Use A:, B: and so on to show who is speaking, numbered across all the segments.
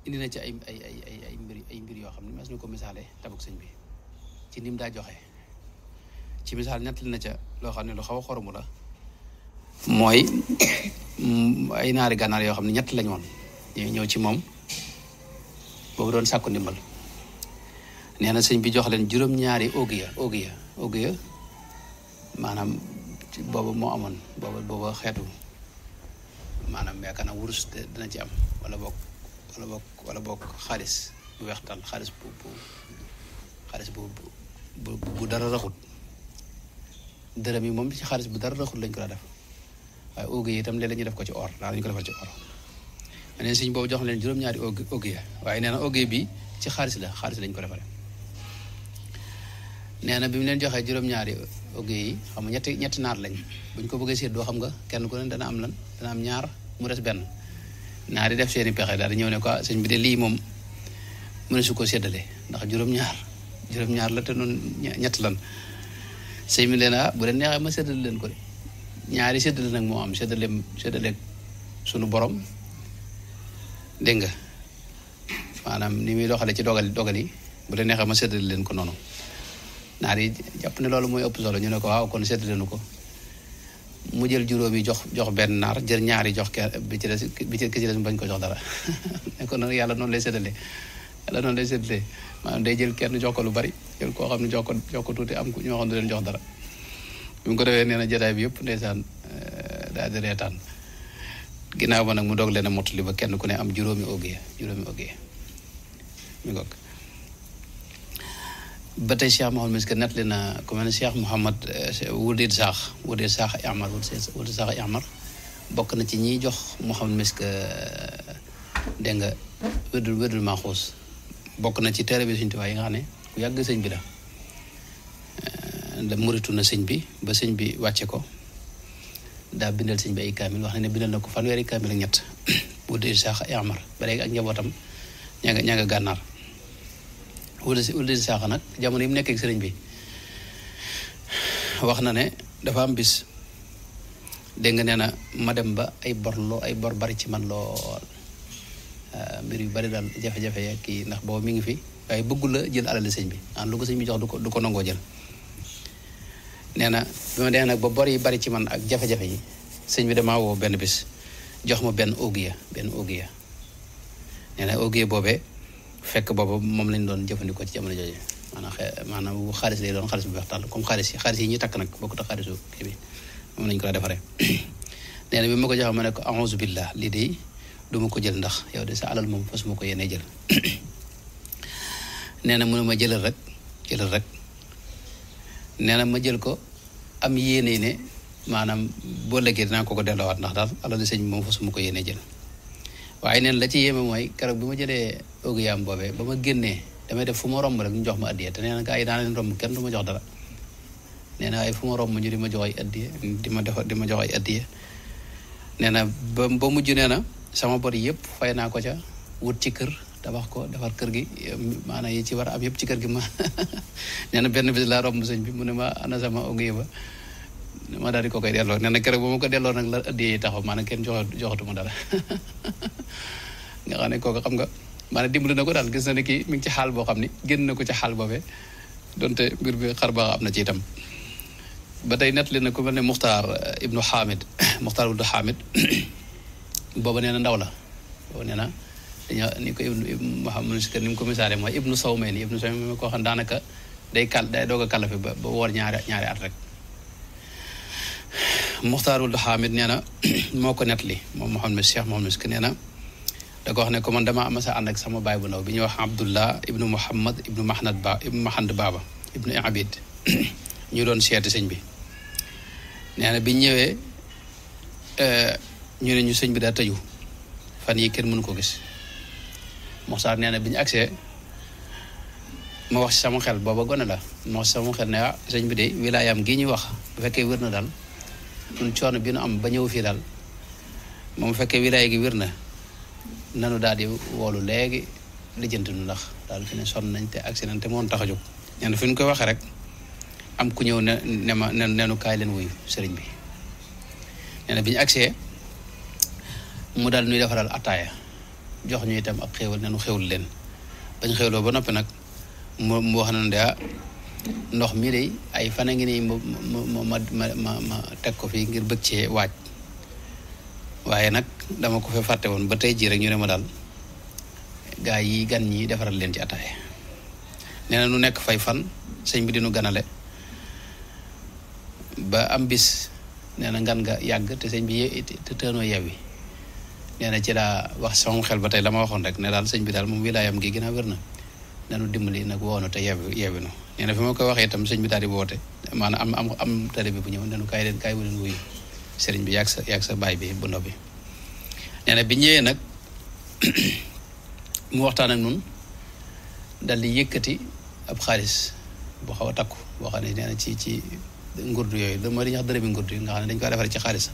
A: indi na ci ay mbir yoo xam ne mas na ko misaale tabuk sëñ bi ci nim daa joxe ci misaal nettali na ca loo xam ne lu xaw a xoromu la mooy ay naari gànnaar yoo xam ne ñett lañ woon ñooy ñëw ci moom boobu doon sàkku ndimbal nee na sëñ bi jox leen juróom-ñaari ogiya maanaam booba moo amoon booba xeetu maanaam yaakaar naa wurus dina ci am wala boog xaalis bu weextal xaalis bu dara raxut dërëm yi moom ci xaalis bu dara raxut lañ ko daa def waaye ogiya itam léeg-léeg ñu def ko ci or daa lañu ko defal ci or nee na sëñ boobu jox leen juróom-ñaari ogiya waaye nee na ogiya bi ci xaalis lañ ko defaree nee na bi mu leen joxee juróom-ñaari ogiya yi xam nga ñetti naar lañ buñ ko bëggee séddoo xam nga kenn ku ne dana am ñaar mu des benn naar yi def seeni pexe daal di ñëw ne ko sëñ bi de lii moom mu ne su ko séddale ndax juróom-ñaar la te noonu ñett lan sëñ bi leen bu leen neexee ma séddale leen ko de ñaari séddale nag moo am séddale sunu borom dégg nga maanaam ni muy doxale ci dogal yi bu leen neexee ma séddale leen ko noonu naar yi jàpp ne loolu mooy ëpp solo ñu ne ko waaw kon séddale nu ko mu jël juróomi jox benn naar jël ñaari jox kenn bi ci des mu bañ ko jox dara ne ko noonu yàlla noonu lay séddale maanaam day jël kenn jox ko lu bari jël koo xam ne jox ko tuuti am ku ñoo xam ne leen jox dara bi mu ko defee nee na jotaay bi yëpp ndeysaan daal di reetaan ginnaaw ba nag mu doog leen a mottali ba kenn ku ne am juróomi ogiya mi ngoog ba tey Cheikh Mouhamed Misk nettali na ku mel ne Cheikh Mouhamad Wulid Saax Amar bokk na ci ñiy jox Mouhamed Misk dégg nga wérdul Maaxuus bokk na ci téere bi Sëñ Tuubaa yi nga xam ne ku yàgg sëñ bi la muritu na sëñ bi ba sëñ bi wàcce ko daa bindal sëñ bi ay kaamil wax ne bindal na ko fanweeri kaamil ak ñett Wulid Saax Amar ba léegi ak njabootam ña nga gànnaar Wulid Saax nag jamono yi mu nekk ak sëriñ bi wax na ne dafa am bis dégg nga nee na ma dem ba ay bor bari ci man lool mbir yu bari daal jafe-jafe ya kii ndax boobu mi ngi fi waaye bëggul la jël alali sëñ bi lu ko sëñ bi jox du ko nangoo jël nee na bi ma demee nag ba bor yi bari ci man ak jafe-jafe yi sëñ bi damaa woo benn bis jox ma benn ogiya nee na ogiya boobee fekk boobu moom lañ doon jëfandikoo ci jamono jooju maanaam xaalis lay doon xaalis bu weex tàll comme xaalis yi ñuy takk nag bokkut ak xaalisu kii bi moom lañ ko la defaree nee na bi ma ko joxe ma ne ko a'uuzu billah lii de du ma ko jël ndax yow de sa alal moom fas ma ko yéenee jël nee na mu ne ma jëlal rek nee na ma jël ko am yéene ne maanaam boo léegi dinaa ko delloowaat ndax daal alal sëñ bi moom fas ma ko yéenee jël waaye neen la ci yéeme mooy keroog bi ma jëlee ogiyaam boobee ba ma génnee damay def fu ma romb rek ñu jox ma addiya te nee na gaa yi daan leen romb kenn du ma jox dara nee na waaye fu ma romb ñu di ma jox ay addiya di ma jox ay addiya nee na ba mujj nee na sama bor yëpp fay naa ko ca wut ci kër tabax ko defar kër gi maanaam yi ci war a am yëpp ci kër gi ma nee na benn bis laa romb sëñ bi mu ne ma ana sama ogiya ba ma daal di ko koy delloo nee na keroog ba ma ko delloo nag la addiya yi taxaw maanaam kenn joxatuma dara nga xam ne kooku xam nga maanaam dimbali na ko daal gis na ne kii mi ngi ci xaal boo xam ni génn na ko ci xaal boobee donte mbir bi xar baax am na ci itam ba tey nettali na ku mel ne Muxtaar ibnu Xaamid booba nee na ndaw la booba nee na dañoo ni ko ibnu Muhammad ni mu ko misaale mooy ibnu Sawmeen koo xam daanaka day doog a kàllafe ba woor ñaari at rek Muxtaar ibnu Xaamid nee na moo ko nettali moom Cheikh Mouhamed Misk nee na da ko wax ne ko man dama am sa ànd ak sama baay bu ndaw bi ñuy wax Abdullah ibnu Muhammad ibnu Mahand Baba ibnu Abid ñu doon seeti sëñ bi nee na biñ ñëwee ñu ne ñu sëñ bi daa tëju fan yi kenn mënu ko gis Muxtaar nee na bi ñu agsee ma wax ci sama xel booba gone la ma wax ci sama xel ne sëñ bi de wilaayam gi ñuy wax bu fekkee wér na daal ñun coono bi nu am ba ñëw fii daal moom bu fekkee wilaaya gi wér na nanu daal di woolu léegi lijjanti nu ndax daal fi ne sonn nañ te accident te moon tax a jóg ñen fi ñu koy waxee rek am ku ñëw ne ma nenu kaay leen wuyu sëriñ bi nee na bi ñu agsee mu daal nuy defaral ataaya jox ñu itam ak xéewal ne nu xéewul leen bañ xéewloo ba noppi nag mu wax na de ndox mi de ay fan a ngi nii ma teg ko fii ngir bëgg cee waaj waaye nag dama ko fa fàtte woon ba tey jii rek ñu ne ma daal gaa yi gan ñi defaral leen ci ataaya nee na nu nekk fay fan sëñ bi dinu ganale ba am bis nee na ngan nga yàgg te sëñ bi te tënoo yewwi nee na ci daa wax sama xel ba tey la ma waxoon rek ne daal sëñ bi daal moom wilaayam gi gën a wér na nanu dimbali nag woonu te yewwi nu nee na fi ma koy waxee itam sëñ bi daal di woote maanaam am télé bi bu ñëw nenu kaay wu leen wuyu sëriñ bi yàgg sa baay bi bu ndaw bi nee na bi ñëwee nag mu waxtaan ak nun dal di yëkkati ab xaalis bu xaw a takku boo xam ne nee na ci ngurdu yooyu da moo di ñax dërëmi ngurdu yi nga xam ne dañ koy defaree ci xaalis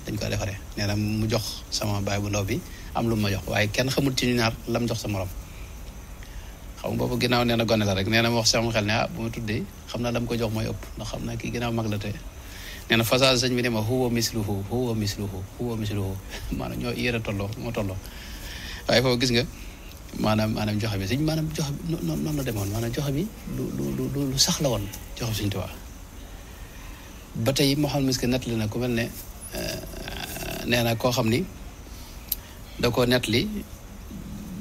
A: dañ koy defaree nee na mu jox sama baay bu ndaw bi am lu ma jox waaye kenn xamul ci ñu ñaar lam jox sa morom xam nga boobu ginnaaw nee na gone la rek nee na ma wax sama xel ne bu ma tuddee xam naa lam ko jox mooy ëpp ndax xam naa kii ginnaaw mag la te nee na façage sëñ bi ne ma huwa misluhu maanaam ñoo yéen a tolloo moo tolloo waaye foofu gis nga maanaam joxe bi sëñ maanaam joxe bi noonu la demoon maanaam joxe bi lu sax la woon joxe Sëñ Tuubaa ba tey moo xam miski nettali na ku mel ne nee na koo xam ni da koo nettali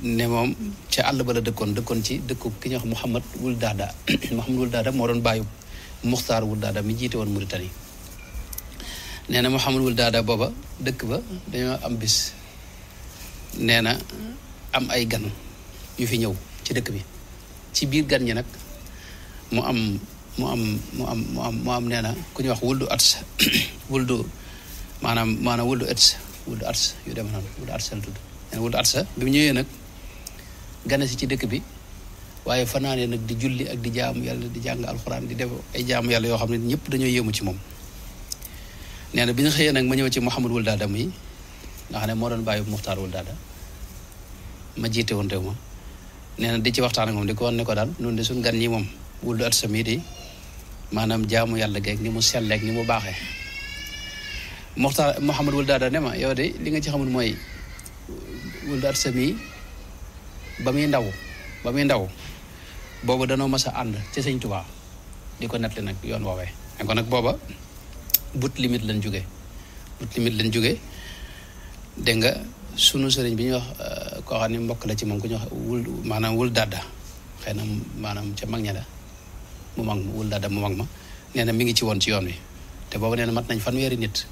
A: ne moom ca àll ba la dëkkoon ci dëkku ki ñuy wax Mouhamad Wul Daada Mouhamad Wul Daada moo doon bàyyi Muxtaar Wul Daada mi jiite woon Mauritanie nee na Mouhamad Wul Daada booba dëkk ba dañoo am bis nee na am ay gan yu fi ñëw ci dëkk bi ci biir gan ñi nag mu am nee na ku ñuy wax wuldu ats maanaam wuldu ats yu dem noonu wuldu ats la tudd nee na wuldu ats bi mu ñëwee nag gane si ci dëkk bi waaye fanaane nag di julli ak di jaamu yàlla di jàng alxuraan di def ay jaamu yàlla yoo xam ne ñëpp dañoo yéemu ci moom nee na bi ñu xëyee nag ma ñëw ci Mouhamad Wul Daada yi nga xam ne moo doon bàyyi Muxtaar Wul Daada ma jiite woon réew ma nee na di ci waxtaan ak moom di ko wan ne ko daal noonu de suñ gan ñi moom wuldu at sami di maanaam jaamu yàlla geeg ni mu selleeg ni mu baaxee Muxtaar Mouhamad Wul Daada ne ma yow de li nga ci xamul mooy wuldu at sami ba muy ndaw boobu danoo mas a ànd ci Sëñ Tuubaa di ko nettali nag yoon woowee ne ko nag booba but limite lañ jóge dégg nga sunu sëriñ bi ñuy wax koo xam ne mbokk la ci moom ku ñuy wax Wul Daada xëy na maanaam ca mag ña la mu mag ma Wul Daada mu mag ma nee na mi ngi ci woon ci yoon wi te boobu nee na mat nañ fanweeri nit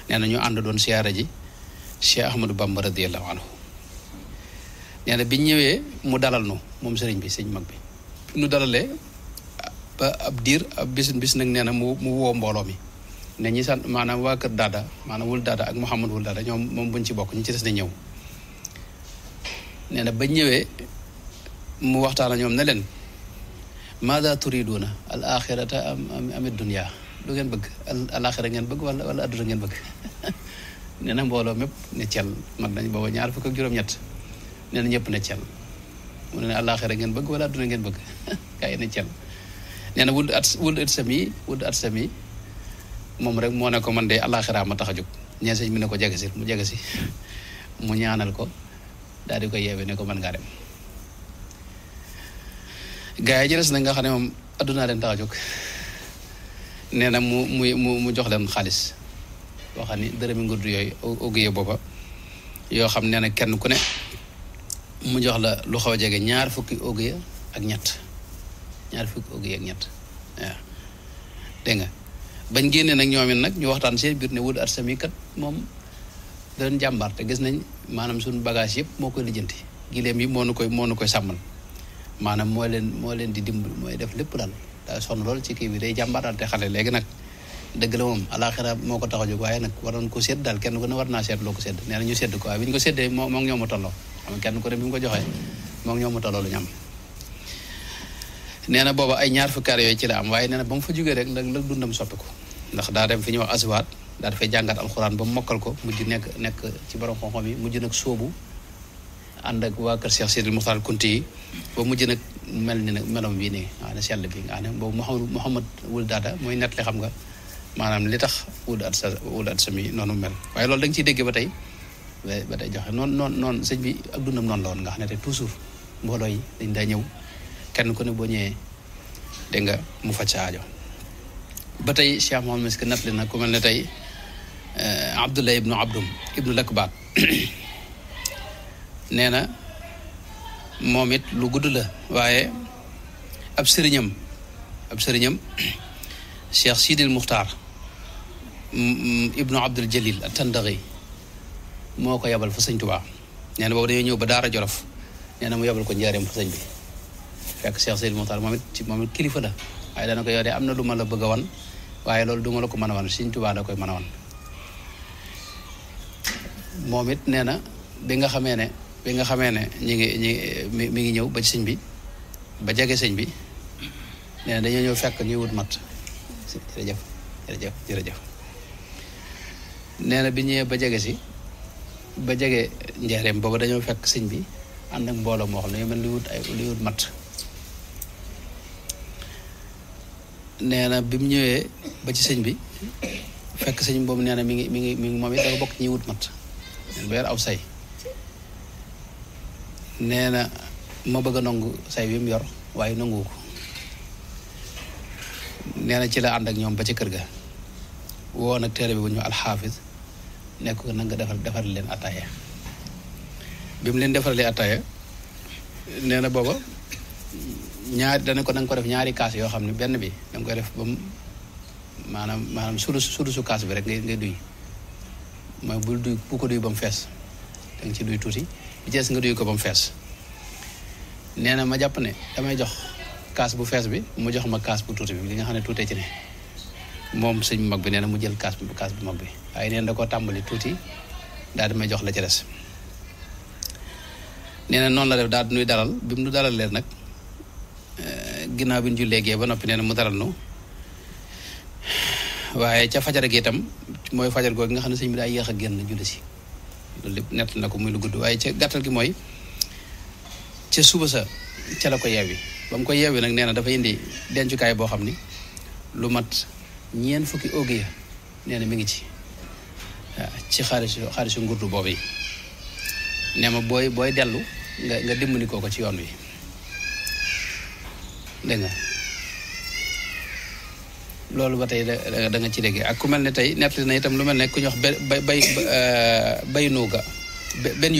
A: nee na ñu ànd doon siyaara ji Cheikh Ahmadou Bamba radiyallahu anhu nee na biñ ñëwee mu dalal nu moom sëriñ bi sëñ mag bi nu dalalee ba ab diir ab bis nag nee na mu woo mbooloo mi ne ñi sant maanaam waa kër Daada maanaam Wul Daada ak Mouhamad Wul Daada ñoom moom buñ ci bokk ñu ci des na ñëw nee na ba ñëwee mu waxtaan ak ñoom ne leen maada turiduna al axirata am dunya lu ngeen bëgg al axira ngeen bëgg wala adduna ngeen bëgg nee na mbooloo mépp ne cel mag nañ booba 20 ak juróom-ñett nee na ñëpp ne cel mu ne al axira ngeen bëgg wala adduna ngeen bëgg gaa yi ne cel nee na wuldu at sami moom rek moo ne ko man de àllaaxira ma tax a jóg ñee sëñ mi ne ko jege si mu ñaanal ko daal di ko yeewee ne ko mën ngaa dem gaa yi jëles na nga xam ne moom addunaa leen tax a jóg nee na mu jox leen xaalis boo xam ni dërëmi ngurdu yooyu auguye booba yoo xam nee na kenn ku ne mu jox la lu xaw a jege 2 fukki auguye ak ñett waaw dégg nga bañ génnee nag ñoom it nag ñu waxtaan seen biir ne wuldu at sami kat moom da doon jàmbaar te gis nañ maanaam suñu bagage yëpp moo koy lijjanti gileem yi moo nu koy sàmmal maanaam moo leen di dimbali mooy def lépp daal daa sonn lool ci kii bi day jàmbaar daal te xale léegi nag dëgg la moom alaxira moo ko tax a jóg waaye nag waroon ko sédd daal kenn ku ne war naa seet loo ko sédd nee na ñu sédd ko waaye bi ñu ko séddee moo ngi ñoo ma tolloo xam kenn ku ne bi mu ko joxee moo ngi ñoo ma tolloo lu ñu am nee na booba ay 2 fukki yooyu ci la am waaye nee na ba mu fa jógee rek la dundam soppiku ndax daa dem fi ñuy wax aswaat daa dafay jàngat alxuraan ba mu mokkal ko mujj nekk ci borom xam-xam yi mujj nag sóobu ànd ak waa kër Cheikh Sidil Muxtaar Kunti yi ba mujj nag mel ni nag melom bii nii nga xam ne sell bi nga xam ne boobu Mouhamad Wul Daada mooy nettali xam nga maanaam li tax wuldu at sami noonu mel waaye loolu da nga ciy dégg ba tey ba day joxe noonu sëñ bi ak dundam noonu la woon nga xam ne te toujours mbooloo yi dañ daa ñëw kenn ku ne boo ñëwee dégg nga mu faj sa aajo ba tey Cheikh Mouhamadou Miski nattali na ku mel ne tey Abdullah ibnu Lakbaat nee na moom it lu gudd la waaye ab sëriñam Cheikh Sidil Muxtaar ibnu Abdul Jalil at-Tandaxi moo ko yabal fa sëñ Tuubaa nee na boobu dañoo ñëw ba Daara Jolof nee na mu yabal ko njaareem fa sëñ bi fekk Cheikh Sidil Muxtaar moom it kilifa la waaye dana ko yow de am na lu ma la bëgg a wan waaye loolu du ma la ko mën a wan sëñ Tuubaa da koy mën a wan moom it nee na bi nga xamee ne mi ngi ñëw ba ci sëñ bi ba jege sëñ bi nee na dañoo ñëw fekk ñuy wut mat jërëjëf nee na bi ñëwee ba jege njeexreem boobu dañoo fekk sëñ bi ànd ak mbooloo moo xam ne mel luy wut mat nee na bi mu ñëwee ba ci sëñ bi fekk sëñ boobu nee na mi ngi moom it dafa bokk ñuy wut mat ba yor aw say nee na ma bëgg a nangu say bi mu yor waaye nangu ko nee na ci la ànd ak ñoom ba ci kër ga woo nag téere bi bu ñu alxaafis nekk ko nanga defar leen ataaya bi mu leen defarlee ataaya nee na booba dana ko def ñaari kaas yoo xam ne benn bi danga koy def ba mu maanaam sudusu kaas bi rek ngay duy mooy bu ko duy ba mu fees danga ci duy tuuti bi jees nga duy ko ba mu fees nee na ma jàpp ne damay jox kaas bu fees bi mu jox ma kaas bu tuuti bi li nga xam ne tuutee ci ne moom sëñ mag bi nee na mu jël kaas bu mag bi waaye neen da koo tàmbali tuuti daal di may jox la ci des nee na noonu la def daal di nuy dalal bi mu nu dalal leen nag ginnaaw bi ñu jullee gee ba noppi nee na mu dalal nu waaye ca fajar gi itam mooy fajar googu nga xam ne sëñ bi daa yéex a génn julli si loolu lépp nett na ko muy lu gudd waaye ca gàttal gi mooy ca suba sa ca la ko yeewi ba mu ko yeewi nag nee na dafa indi dencukaay boo xam ni lu mat ñeent fukki augiya nee na mi ngi ci waaw ci xaalisu ngurdu boobu yi nee ma booy dellu nga dimbali ko ci yoon wi dégg nga loolu ba tey da nga ci déggee ak ku mel ne tey nettali na itam lu mel ne ku ñu wax bay nuuga benn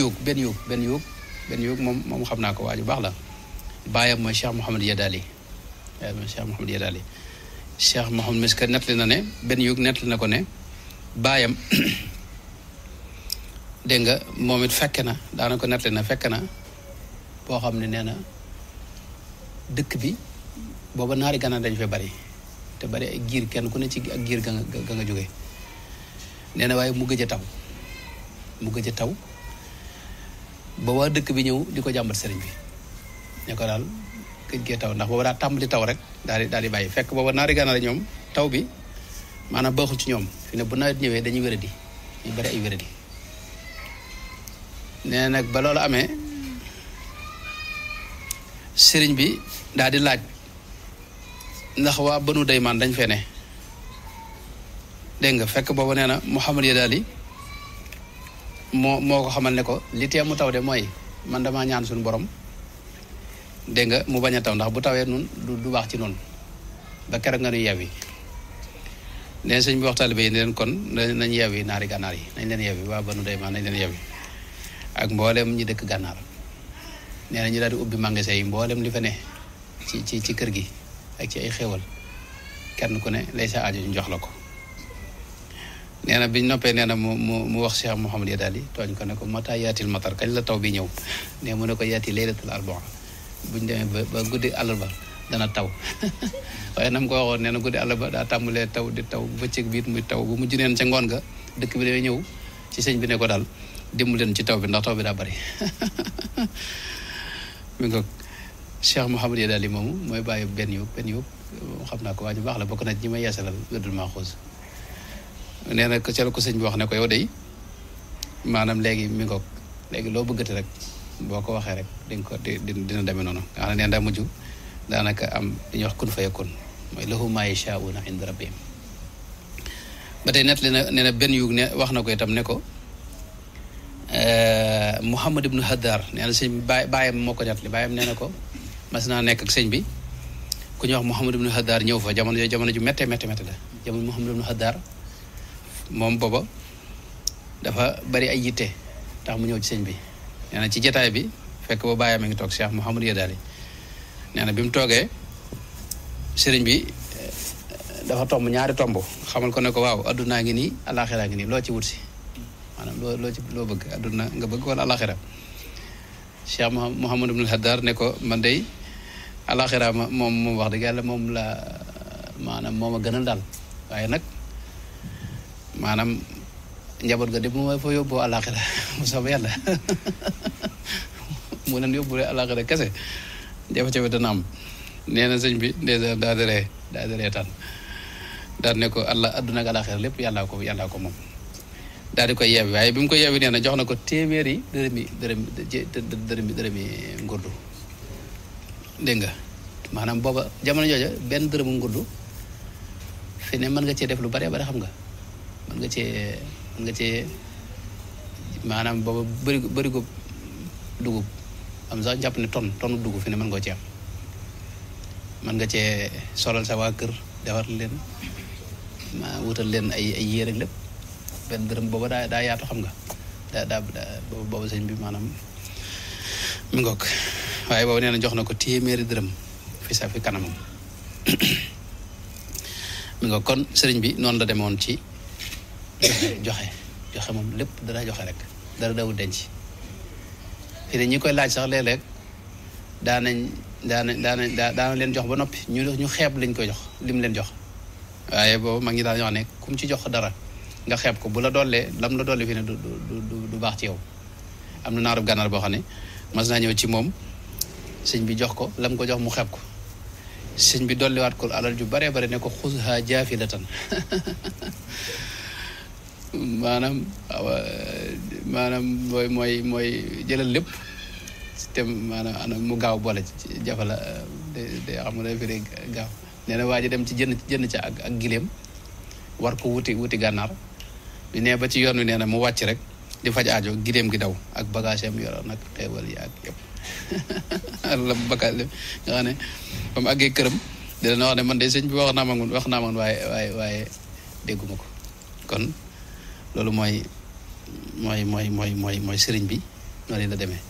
A: yuug moom xam naa ko waaju baax la baayam mooy Cheikh Mouhamed Yadali Cheikh Mouhamed Miski nettali na ne benn yuug nettali na ko ne baayam dégg nga moom it fekk na daana ko nettali na fekk na boo xam ne nee na dëkk bi booba naari gànnaar dañu fee bari te bari ay giir kenn ku ne ci ak giir ga nga jóge nee na waaye mu gëj a taw ba waa dëkk bi ñëw di ko jàmbat sëriñ bi ne ko daal gëj gee taw ndax booba daa tàmbali taw rek daal di bàyyi fekk booba naari gànnaar ñoom taw bi maanaam baaxul ci ñoom fi ne bu nawet ñëwee dañuy wéradi ñu bari ay wéradi nee nag ba loolu amee sëriñ bi daal di laaj ndax waa Banu Daymaan dañ fee ne dégg nga fekk boobu nee na Mouhamad Yadali moo ko xamal ne ko li tee mu taw de mooy man damaa ñaan suñu borom dégg nga mu bañ a taw ndax bu tawee nun du baax ci noonu ba keroog nga nu yeewi nee sëñ bi waxtaan bi ne leen kon nañ yeewi naari gànnaar yi nañ leen yeewi waa Banu Daymaan nañ leen yeewi ak mboolem ñi dëkk gànnaar nee na ñu daal di ubbi magasin yi mboolem li fa ne ci kër gi ak ci ay xéewal kenn ku ne lay sa aajo ñu jox la ko nee na biñ noppee nee na mu wax Cheikh Mouhamed Yadali tooñ ko ne ko mata yaatil matar kañ la taw bi ñëw ne mu ne ko yaati laylatul arbaa buñ demee ba guddi àllarba dana taw waaye nam ko waxoon nee na guddi àllarba daa tàmbalee taw di taw bëccëg biit muy taw bu mujj neen ca ngoon ga dëkk bi day ñëw ci sëñ bi ne ko daal dimbali leen ci taw bi ndax taw bi daa bari mi ngi ko Cheikh Mouhamed Yadali moomu mooy bàyyi benn yóbbu xam naa ko waa ju baax la bokk na ñi may yeesalal wérdul Maaxuus nee na ca la ko sëñ bi wax ne ko yow day maanaam léegi mi ngoog léegi loo bëggati rek boo ko waxee rek dina demee noonu nga xam ne neen daa mujj daanaka am li ñuy wax kun fa yakun mooy lahu maa yashaa'uuna inda rabbihim ba tey net li na nee na benn yuug ne wax na ko itam ne ko Muhammad ibnu Hadar nee na sëñ bi baayam moo ko nettali baayam nee na ko mas naa nekk ak sëñ bi ku ñuy wax Muhammad ibnu Hadar ñëw fa jamono ju méttee méttee la jamono Muhammad ibnu Hadar moom booba dafa bari ay yitte tax mu ñëw ci sëñ bi nee na ci jataay bi fekk ba baayam a ngi toog Cheikh Mouhamadou Yadali nee na bi mu toogee sëriñ bi dafa tomb ñaari tomb xamal ko ne ko waaw addunaa ngi nii alaxiraa ngi nii loo ci wut si maanaam loo bëgg adduna nga bëgg wala alaxira Cheikh Mouhamadou ibn Hadar ne ko man day alaxira moom wax dëgg yàlla moom la maanaam moo ma gënal daal waaye nag maanaam njaboot ga de bu ma fa yóbboo alaxira mu sama yàlla mu leen yóbbulee alaxira kese jafe-jafe dana am nee na sëñ bi dèjà daa di reetaan daal ne ko allah adduna ak alaxira lépp yàllaa ko moom daal di koy yeewi waaye bi mu ko yeewi nee na jox na ko téeméeri dërëmi ngurdu dégg nga maanaam booba jamono jooja benn dërëmu ngurdu fi ne mën nga cee def lu bare bare xam nga mën nga cee maanaam booba bëri ko dugub am sax jàpp ne tonne dugub fi ne mën nga ci am mën nga cee solal sa waa kër defar leen ma wutal leen ay yére ak lépp benn dërëm booba daa yaatu xam nga daa booba sëñ bi maanaam mi ngoog waaye boobu nee na jox na ko téeméeri dërëm fi kanamam mi ngoog kon sëriñ bi noonu la demoon ci joxe moom lépp dara joxe rek dara dawul denc fi ne ñi koy laaj sax léeg-léeg daana leen jox ba noppi ñu xeeb lañ koy jox lim leen jox waaye boobu mag ñi daan wax ne kum ci jox dara nga xeeb ko bu la dollee lam la dolli fi ne du baax ci yow am na naarub gànnaar boo xam ne mas naa ñëw ci moom sëñ bi jox ko lam ko jox mu xeeb ko sëñ bi dolliwaat ko alal ju bare bare ne ko xusha jaafilatan maanaam mooy jëlal lépp te maanaam mu gaaw boole ci jafala de xam nga day firi gaaw nee na waa ji dem ci jënd ca ak gileem war ko wuti gànnaar bi nee ba ci yoon wi nee na mu wàcc rek di faj aajo gileem gi daw ak bagage am yoroon nag xeewal yi ak yëpp la bagage nga xam ne ba mu àggee këram dina wax ne man de sëñ bi wax naa man waaye dégguma ko kon loolu mooy sëriñ bi noonu la demee